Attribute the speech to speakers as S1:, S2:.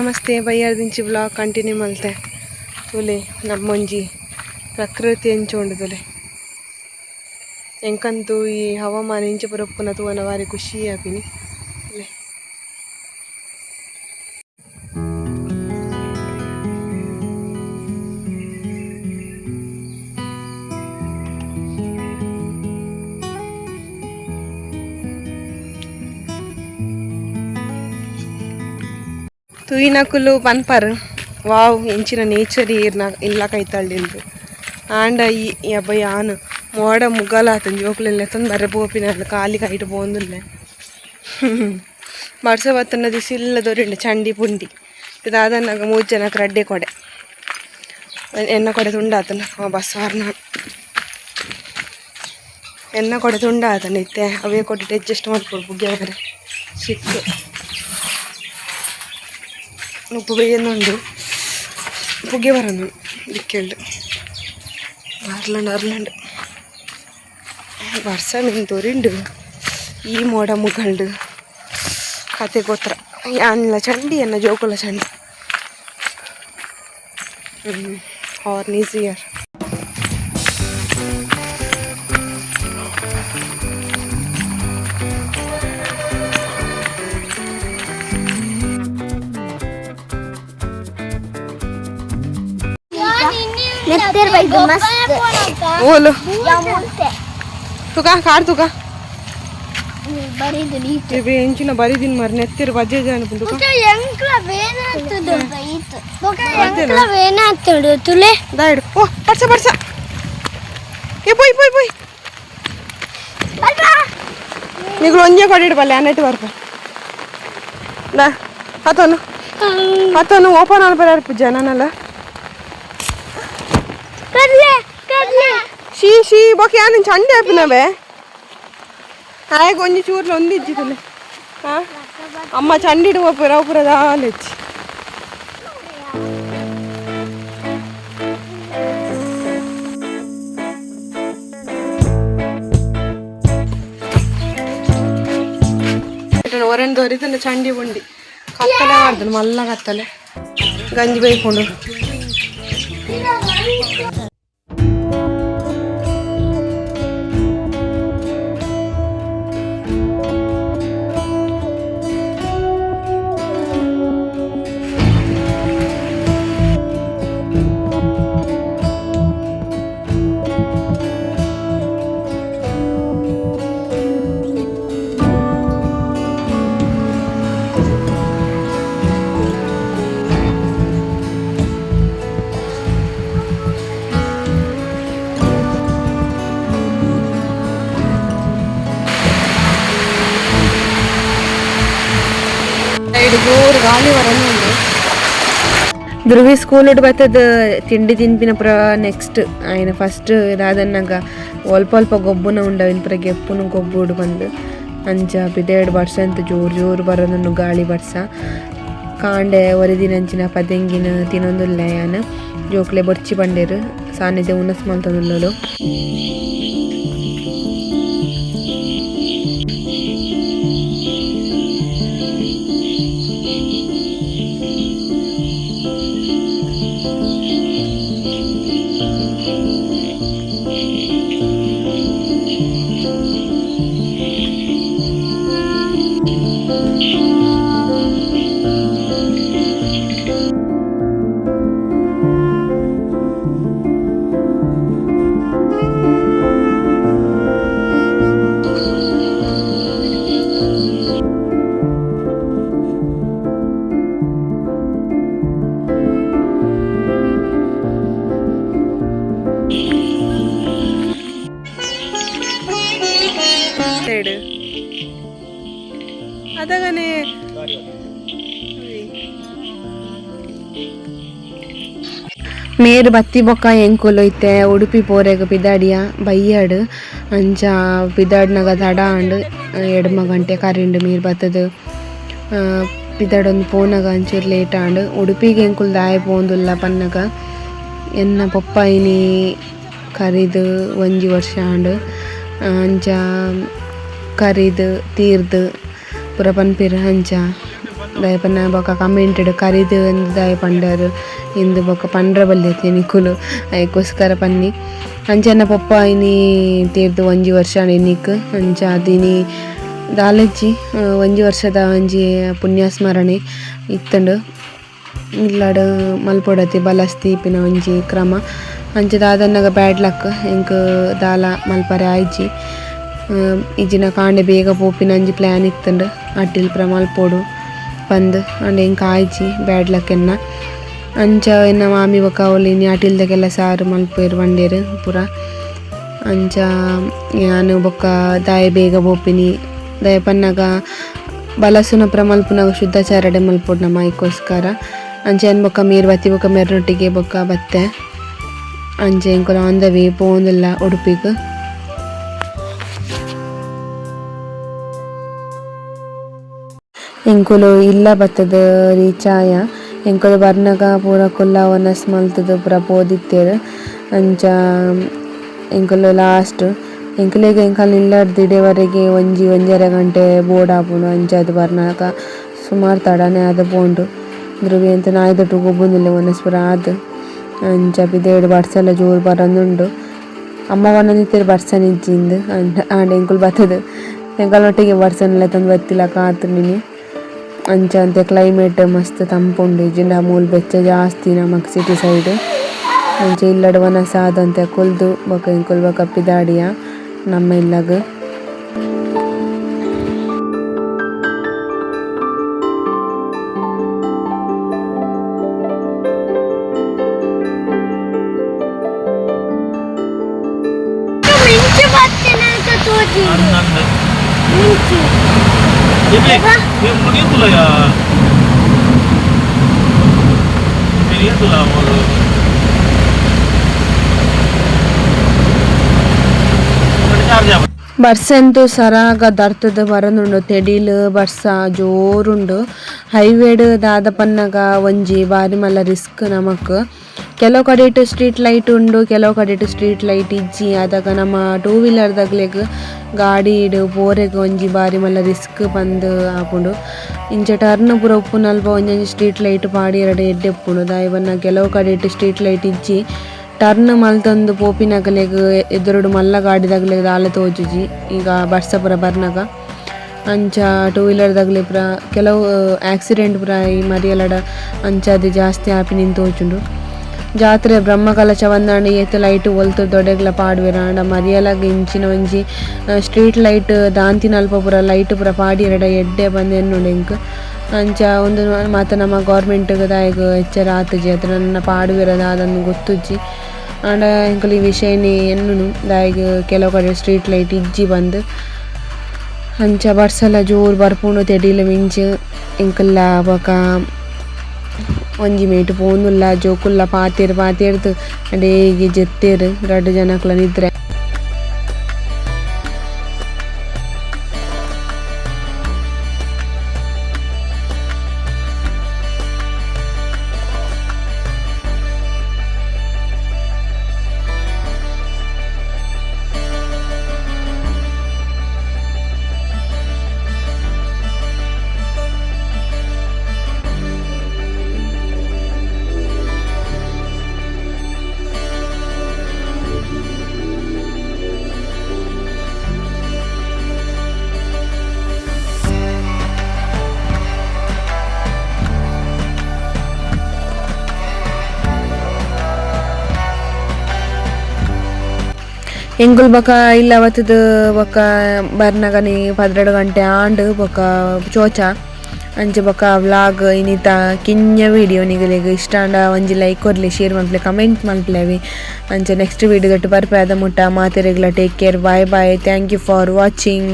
S1: Namaste ಬಯ್ಯಾರ್ದಿಂಚಿ blog continue ಮಲ್ತೆ ತುಲೆ ನಮ್ಮೊಂಜಿ ಪ್ರಕೃತಿ ಎಂಚ ತುಲೆ ಎಂಕಂತೂ ಈ ಹವಾಮಾನ ಇಂಚ ಪುರಪ್ಪುನ ತೂವನ ಬಾರಿ ಖುಷಿ ಆಪಿನಿ ತುಲೆ. ತೂಯಿನಕುಲು ಪನ್ಪರ್ ವಾವ್ ಎಂಚಿನ ನೇಚರ್ ಇರ್ನ ಇಲ್ಲ ಕೈತಳ್ಳಿಂದು ಆಂಡ ಈ ಅಬ್ಬ ಯಾನ್ ಮೋಡ ಮುಗಲಾತನ್ ಜೋಕುಲೆಲ್ಲ ಎತ್ತೊಂದು ಬರೆ ಪೋಪಿನ ಖಾಲಿ ಕೈಟ್ ಪೋಂದುಲ್ಲೆ ಬರ್ಸ ಬತ್ತನ ದಿಸಿಲ್ಲ ದೊರಿಂಡು ಚಂಡಿ ಪುಂಡಿ ದಾದನ್ನಾಗ ಮೂರು ಜನಕ್ಕೆ ರಡ್ಡೆ ಕೊಡೆ ಎನ್ನ ಕೊಡೆ ತುಂಡಾತನ ಬಸ್ ವಾರ್ನ ಎನ್ನ ಕೊಡೆ ತುಂಡಾತನ ಇತ್ತೆ ಅವೇ ಕೊಟ್ಟಿಟ್ಟು ಅಡ್ಜಸ್ಟ್ ಮಾಡ್ಕೊಡು ಪುಗ್ಗೆ ಬರೆ ಸಿಕ್ಕು ಉಪ್ಪು ಬೇಯನ್ನುಂಡು ಪುಗೆ ಬರನು ದಿಕ್ಕೆಲ್ಡು ಅರ್ಲಂಡು ಅರ್ಲಂಡು ವರ್ಷ ಮಿಂತೋರಿಂಡು ಈ ಮೋಡ ಮುಗಲ್ಡು ಕತೆ ಗೋತ್ರ ಯಾನ್ಲ ಚಂಡಿ ಎನ್ನ ಜೋಕುಲ ಚಂಡಿ ಹಾರ್ನ್ is here.
S2: ನೆತ್ತೆರ್ ಬೈದು ಮಸ್ತ್.
S1: ಓಲು
S2: ಯಾ ಮುಂತೆ.
S1: ತುಕಾ ಕಾರ್ ತುಕಾ.
S2: ಬರಿದು ನೀತು.
S1: ಇವೆ ಎಂಚಿನ ಬರಿದಿನ ಮರ್ ನೆತ್ತಿರು ಬಜ್ಜೆ ಜನ ತುಕಾ.
S2: ಎಂಕ್ಲ ಬೇನಾಗ್ತದೆ ಬೊಕ ಎಂಕ್ಲ ಬೇನಾಗ್ತದೆ ತುಲೆ.
S1: ದಾಯ್ಡು ಓ ಪಡ್ಸ ಪಡ್ಸ ಏ ಪೋಯ್ ಪೋಯ್ ಪೋಯ್ ನಿಗಳು ಒಂಜೆ ಕೊಡಿಡು ಬಲ್ಲೆ ಅನ್ನೆಟ್ಟು ಬರ್ಪ ದಾ ಹತ್ತನು ಹತ್ತನು ಓಪನ್ ಆಲ್ಪರ ಜನನಲ್ಲ.
S2: ಕಡ್ಲೆ ಕಡ್ಲೆ.
S1: ಶೀ ಶೀ ಬೊಕ ಯಾನ್ ಚಂಡೆ ಆಪಿನವೇ ಆಯಗ್ ಒಂಜಿ ಚೂರ್ಲ ಒಂದಿಜ್ಜಿ ತುಲೆ ಹಾ ಅಮ್ಮ ಚಂಡಿಡು ಪೋಪುರ ಪುರ ದಾಲೆಚ್ಚಿ ಒರೆಂದು ದೊರಿತಂಡ ಚಂಡಿ ಉಂಡಿ ಕತ್ತಲೆ ಮಾಡ್ದನು ಮಲ್ಲ ಕತ್ತಲೆ ಗಂಜಿ ಬೇಯ್ಕೊಂಡು. ಜೋರು ಗಾಳಿ ಬರೋದು. ಧ್ರುವಿ ಸ್ಕೂಲ್ ಬತ್ತದ ತಿಂಡಿ ತಿನ್ಪಿನ ಪುರ ನೆಕ್ಸ್ಟ್ ಆಯ್ನ ಫಸ್ಟ್ ದಾದನ್ನಾಗ ಅಲ್ಪ ಅಲ್ಪ ಗೊಬ್ಬುನ ಉಂಡವಿನ ಪುರ ಗೆಪ್ಪುನು ಗೊಬ್ಬುಡು ಬಂದು ಅಂಚ ಬಿದೇಡು ವರ್ಷ ಅಂತ ಜೋರು ಜೋರು ಬರೋದನ್ನು ಗಾಳಿ ಬರ್ಸ ಕಾಂಡೆ ಒರಿದಿನಂಚಿನ ಪದೆಂಗಿನ ತಿನ್ನೊಂದುಲ್ಲ ಯಾನ್ ಜೋಕ್ಲೆ ಬೊರ್ಚಿ ಬಂಡೇರು ಸಾನ್ನಿಧ್ಯ ಉನ್ನಸ್ ಮಲ್ತೊಂದುಲ್ಲಲು. ಸೈಡ್ ಅದಗನೆ ಮೇರ್ ಬತ್ತಿ ಬೊಕ್ಕ ಎಂಕುಲು ಇತ್ತೆ ಉಡುಪಿ ಪೋರೆಗ್ ಪಿದಾಡಿಯ ಬಯ್ಯಾಡ್ ಅಂಚ ಪಿದಾಡ್ನಗ ತಡ ಆಂಡ್ ಎಡ್ಮ ಗಂಟೆ ಕರಿಂಡು ಮೀರ್ ಬತ್ತದು ಪಿದಾಡೊಂದು ಪೋನಗ ಅಂಚೂರು ಲೇಟ್ ಆಂಡ್ ಉಡುಪಿಗೆ ಎಂಕುಲು ದಾಯೆ ಪೋಂದುಲ್ಲ ಪನ್ನಗ ಎನ್ನ ಪೊಪ್ಪ ಇನಿ ಕರಿದು ಒಂಜಿ ವರ್ಷ ಆಂಡ್ ಅಂಚ ಕರಿದು ತೀರ್ದು ಪೂರ ಪನ್ಪೆರ್ ಅಂಚ. ದಾಯಪನ ಬೊಕ ಕಮೆಂಟೆಡ್ ಕರಿದು ದಾಯ ಪಂಡರು ಇಂದು ಬೊಕ ಪಂಡ್ರ ಬಲ್ಲೆತಿ ನಿಕುಲು ಐಕೋಸ್ಕರ ಪನ್ನಿ ಅಂಚನ ಪೊಪ್ಪ ಇನಿ ತೀರ್ದು ಒಂಜಿ ವರ್ಷ ಇನಿಕ್ ಅಂಚ ಅದಿನಿ ದಾಲಜ್ಜಿ ಒಂಜಿ ವರ್ಷದ ಒಂಜಿ ಪುಣ್ಯಸ್ಮರಣೆ ಇತ್ತಂಡು ಇಲ್ಲಡ್ ಮಲ್ಪೊಡತಿ ಬಲಸ್ತಿ ಇಪ್ಪಿನ ಒಂಜಿ ಕ್ರಮ ಅಂಚ ದಾದನ್ನಗ ಬ್ಯಾಡ್ ಲಕ್ ಎಂಕ್ ದಾಲ ಮಲ್ಪರೆ ಆಯ್ಜಿ ಇಜ್ಜಿನ ಕಾಂಡೆ ಬೇಗ ಪೋಪಿನ ಒಂಜಿ ಪ್ಲ್ಯಾನ್ ಇತ್ತಂಡು ಅಟ್ಟಿಲ್ ಪೂರ ಮಲ್ಪೊಡು ಪಂದ್ ಅಂಡ ಎಂಕ್ ಆಯ್ಜಿ ಬ್ಯಾಡ್ ಲಕ್ ಎನ್ನ ಅಂಚ ಎನ್ನ ಮಾಮಿ ಬೊಕ ಅವ್ಲು ಇನಿ ಅಟಿಲ್ದಗೆಲ್ಲ ಸಾರು ಮಲ್ಪೆರ್ ಪಂಡೆರ್ ಪೂರ ಅಂಚ ಯಾನ್ ಬೊಕ ದಾಯೆ ಬೇಗ ಪೋಪಿನಿ ದಾಯೆ ಪನ್ನಗ ಬಲಸುನ ಪೂರ ಮಲ್ಪುನಗ ಶುದ್ಧಾಚಾರಡೆ ಮಲ್ಪೊಡು ನಮ ಐಕೋಸ್ಕರ ಅಂಚ ಏನ್ ಬೊಕ ಮೇರ್ ಬತ್ತಿ ಬೊಕ ಮೆರ್ನೊಟ್ಟಿಗೆ ಬೊಕ ಬತ್ತೆ ಅಂಚ ಎಂಕುಲು ಆನ್ the way ಪೋವೊಂದುಲ್ಲ ಉಡುಪಿಗ್. ಎಂಕುಲು ಇಲ್ಲ ಬತ್ತದ ರೀಚಾಯ ಎಂಕುಲು ಬರ್ನಗ ಪೂರ ಕುಲ್ಲ ವನಸ್ ಮಲ್ತುದು ಪೂರ ಪೋದಿತ್ತೆರ್ ಅಂಚ ಎಂಕುಲು ಲಾಸ್ಟ್ ಎಂಕುಲೆಗ್ ಎಂಕಲ್ನ ಇಲ್ಲಡ್ದ್ ಇಡೆವರೆಗೆ ಒಂಜಿ ಒಂಜರೆ ಗಂಟೆ ಬೋಡಾಪುಂಡು ಅಂಚಾದ್ ಬರ್ನಗ ಸುಮಾರ್ ತಡನೆ ಆದ್ ಪೋಂಡು ಧ್ರುವಿ ಎಂತ ನಾಯಿದೊಟ್ಟು ಗೊಬ್ಬೊಂದುಲ್ಲೆ ವನಸ್ ಪೂರ ಆದ್ ಅಂಚ ಪಿದಯ್ಡ್ ಬರ್ಸಲ ಜೋರು ಬರೊಂದುಂಡು ಅಮ್ಮ ಪನೊಂದಿತ್ತೆರ್ ಬರ್ಸನ ಇಜ್ಜಿಂದ್ ಆಂಡ ಎಂಕುಲು ಬತ್ತುದು ಎಂಕಲ್ನೊಟ್ಟಿಗೆ ಬರ್ಸನ್ಲ ಲೆತ್ತೊಂದು ಬತ್ತಿಲಕ ಆತುಂಡಿನಿ ಅಂಚ ಅಂತೆ ಕ್ಲೈಮೇಟ್ ಮಸ್ತ್ ತಂಪುಂಡು ಇಜ್ಜಿಂಡ ಮೂಲು ಬೆಚ್ಚ ಜಾಸ್ತಿ ನಮಕ್ ಸಿಟಿ ಸೈಡ್ ಅಂಚ ಇಲ್ಲಡ್ ವನಸ್ ಆದಂತೆ ಕುಲ್ದು ಬೊಕ ಎಂಕುಲು ಬೊಕ ಪಿದಾಡಿಯ ನಮ್ಮ ಇಲ್ಲಗ್. ಬರ್ಸಂತು ಸರಾಗ ದರ್ತದ ಬರೊಂದುಂಡು ತೆಡಿಲ್ ಬರ್ಸ ಜೋರುಂಡು ಹೈವೇಡ್ ದಾದ ಪನ್ನಗ ಒಂಜಿ ಬಾರಿ ಮಲ್ಲ ರಿಸ್ಕ್ ನಮಕ್ ಕೆಲವು ಕಡೆಟ್ ಸ್ಟ್ರೀಟ್ ಲೈಟ್ ಉಂಡು ಕೆಲವು ಕಡೆಟ್ ಸ್ಟ್ರೀಟ್ ಲೈಟ್ ಇಜ್ಜಿ ಆದಾಗ ನಮ್ಮ ಟೂ ವೀಲರ್ ದಗ್ಲೆಗ್ ಗಾಡಿ ಇಡು ಪೋರೆಗ್ ಒಂಜಿ ಬಾರಿ ಮಲ್ಲ ರಿಸ್ಕ್ ಪಂದ್ ಆಪುಂಡು ಇಂಚ ಟರ್ನ್ ಪೂರ ಉಪ್ಪುನಲ್ಪ ಒಂಜೊಂಜಿ ಸ್ಟ್ರೀಟ್ ಲೈಟ್ ಪಾಡಿಯೆರಡು ಎಡ್ಡೆ ಉಪ್ಪುಂಡು ದಾಯೆ ಪನ್ನ ಕೆಲವು ಕಡೆಟ್ ಸ್ಟ್ರೀಟ್ ಲೈಟ್ ಇಜ್ಜಿ ಟರ್ನ್ ಮಲ್ತೊಂದು ಪೋಪಿನಗಲೆಗ್ ಎದುರುಡು ಮಲ್ಲ ಗಾಡಿದಗಲೆಗ್ ದಾಲ ತೋಜುಜಿ ಈಗ ಬರ್ಸ ಪೂರ ಬರ್ನಗ ಅಂಚ ಟೂ ವೀಲರ್ ದಗ್ಲೆ ಪೂರ ಕೆಲವು ಆಕ್ಸಿಡೆಂಟ್ ಪೂರ ಈ ಮರಿಯಲಡ ಅಂಚಾದ್ ಜಾಸ್ತಿ ಆಪಿನಿಂದ್ ತೋಜುಂಡು ಜಾತ್ರೆ ಬ್ರಹ್ಮಕಲಶ ವಂದಾಂಡ ಏತ್ ಲೈಟ್ ಒಲ್ತು ದೊಡೆಗ್ಲ ಪಾಡುವೆರ್ ಆಂಡ ಮರಿಯಲಗ್ ಇಂಚಿನ ಒಂಜಿ ಸ್ಟ್ರೀಟ್ ಲೈಟ್ ದಾಂತಿನಲ್ಪ ಪೂರ ಲೈಟ್ ಪೂರ ಪಾಡಿಯೆರಡ ಎಡ್ಡೆ ಪಂದ್ ಎನ್ನುಂಡು ಎಂಕ್ ಅಂಚ ಉಂದು ಮಾತ ನಮ್ಮ ಗೌರ್ಮೆಂಟ್ ದಾಯೆಗ್ ಎಚ್ಚರ ಆತುಜಿ ಅತ್ತ್ ನನ ಪಾಡುವೆರ ದಾದಂದ್ ಗೊತ್ತುಜ್ಜಿ ಆಂಡ ಎಂಕುಲು ಈ ವಿಷಯನೆ ಎನ್ನುನು ದಾಯೆಗ್ ಕೆಲವು ಕಡೆ ಸ್ಟ್ರೀಟ್ ಲೈಟ್ ಇಜ್ಜಿ ಪಂದ್ ಅಂಚ ಬರ್ಸಲ ಜೋರು ಬರ್ಪುಂಡು ತೆಡಿಲ್ ಮಿಂಚು ಎಂಕುಲ್ಲ ಬೊಕ ಒಂಜಿ ಮೇಟ್ ಪೋವೊಂದುಲ್ಲ ಜೋಕುಲ್ಲ ಪಾತೆರ್ ಪಾತೆರ್ದ್ ಅಡೇಗ್ ಜೆತ್ತೆರ್ ರಡ್ಡ್ ಜನಕ್ಲ ನಿದ್ರೆ. ಎಂಕುಲು ಬೊಕ ಇಲ್ಲ ಬತ್ತುದು ಬೊಕ ಬರ್ನಗನೆ 12 ಗಂಟೆ ಆಂಡ್ ಬೊಕ ಚೋಚ ಅಂಚ ಬೊಕ ವ್ಲಾಗ್ ಇನಿತ ಕಿನ್ಯ ವಿಡಿಯೋ ನಿಗಲೆಗ್ ಇಷ್ಟ ಆಂಡ ಒಂಜಿ ಲೈಕ್ ಕೊರ್ಲೆ ಶೇರ್ ಮಲ್ಪಲೆ ಕಮೆಂಟ್ ಮಲ್ಪಲೆ ಅಂಚ ನೆಕ್ಸ್ಟ್ ವಿಡಿಯೋ ದೊಟ್ಟು ಬರ್ಪೆ ಅದ ಮುಟ್ಟ ಮಾತೆರೆಗ್ಲ take care bye bye thank you for watching.